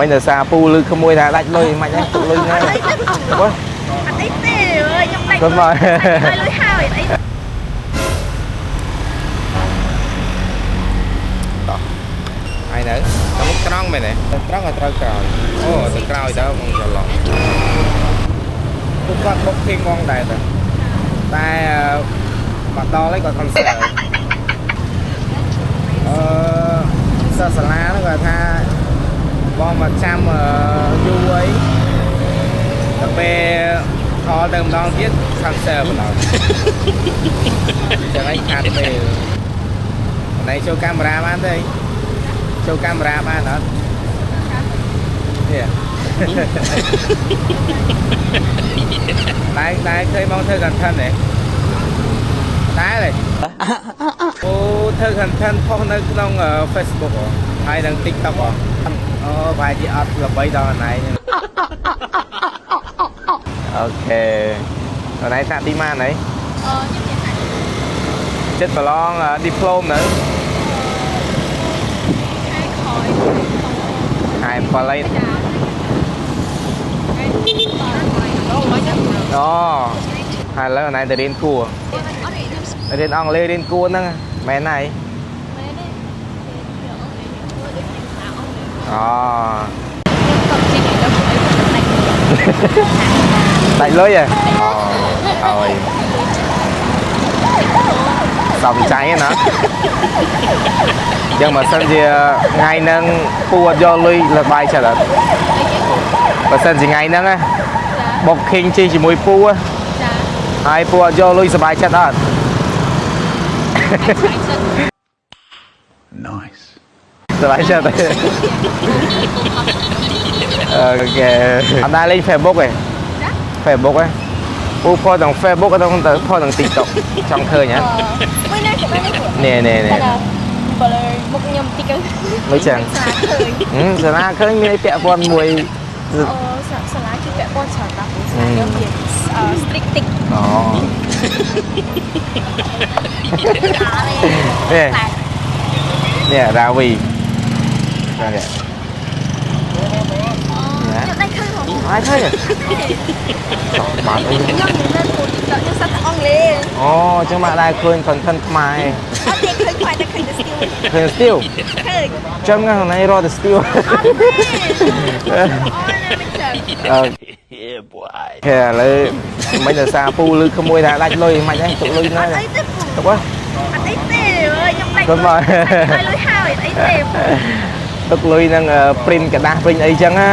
មិនដោយសារពូលឺក្មួយថាដាច់លុយមិនហ្នឹងទុកលុយណា អត់អីទេ បើ អត់អីទេអើយខ្ញុំដាច់ គាត់មក លុយលុយហើយអត់អី តោះហើយនៅទៅមុខត្រង់មែនទេទៅត្រង់ក៏ត្រូវក្រោយអូទៅក្រោយទៅមកច្រឡំពួកគាត់បុកធីងងដែរទៅតែមកដល់ហើយគាត់ cancel អឺសិស្សសាលាហ្នឹងគាត់ថាបងមកចាំយូរអីដល់ពេលខលទៅម្ដងទៀត cancel បណ្ដោយចឹងឯងខាតពេល ណៃចូលកាមេរ៉ាបានទេចូលកាមេរ៉ាបានអត់នេះ តែតែឃើញមកធ្វើ content ទេតែទេអូធ្វើ content ផុសនៅក្នុង Facebook ហ៎ហើយនិង TikTok ហ៎អូប្រហែលជាអត់ល្បីដល់ណៃ OK ណៃថ្នាក់ទីម៉ានហី អឺខ្ញុំមានអាច ចិត្តប្រឡង diploma នៅ ខែក្រោយ ខែ7ហើយ ចា អូហើយឥឡូវណៃទៅរៀនគួរ អត់ទេខ្ញុំ រៀនអង់គ្លេសរៀនគួរហ្នឹងមែនហើយ មែនទេខ្ញុំអត់ទេខ្ញុំធ្វើដូចខ្ញុំសាអង់គ្លេស អូ ខ្ញុំក៏ជិះទៅអីទៅដាច់ ដាច់លុយហ៎អូអើយសំចៃណាចឹងបើសិនជាថ្ងៃហ្នឹងពូអត់យកលុយលបាយចិត្តអត់បើសិនជាថ្ងៃហ្នឹងណា ចា បុកខេងជិះជាមួយពូហ៎ ចា ហើយពូអត់យកលុយសบายចិត្តអត់ ដាច់ចិត្ត Nice. សบายចិត្តទេ OK អត់ដែរលេង Facebook ទេ ចា Facebook ហ៎ពូផុសទាំង Facebook ទាំងទៅផុសទាំង TikTok ចង់ឃើញហ៎ មួយណាក៏បានដែរ នេះនេះនេះ តែបើលើមុខខ្ញុំតិចទៅ មិនចឹង សាឃើញ ហឹមសាលាឃើញមានអីពាក់ព័ន្ធមួយ អូសាលាគឺពាក់ព័ន្ធច្រើនណាស់ព្រោះសាលាខ្ញុំរៀន strict តិច អូនេះ តែ នេះរាវីនេះ ខ្ញុំได้ឃើញហ្មង អាចឃើញចង់បាត់អី ខ្ញុំនៅពូ TikTok ខ្ញុំសិតតែអង់គ្លេស អូចឹងមកដែរឃើញ content ខ្មែរ អត់ទេឃើញខ្វាយតែឃើញតែ still ឃើញ still ឃើញ ចឹងហ្នឹងឯងរត់តែ still អត់ទេអូណាមិនចឹង អឺ Yeah, boy. គេឥឡូវមិនដោយសារពូលឺក្មួយថាដាច់លុយមិនហ្នឹងទុកលុយណា អត់អីទេពូ ទុកហ៎ អត់អីទេអើយខ្ញុំដាច់ គាត់មក លុយហើយអត់អីទេពូ ទុកលុយហ្នឹង print ក្រដាស print អីចឹងណា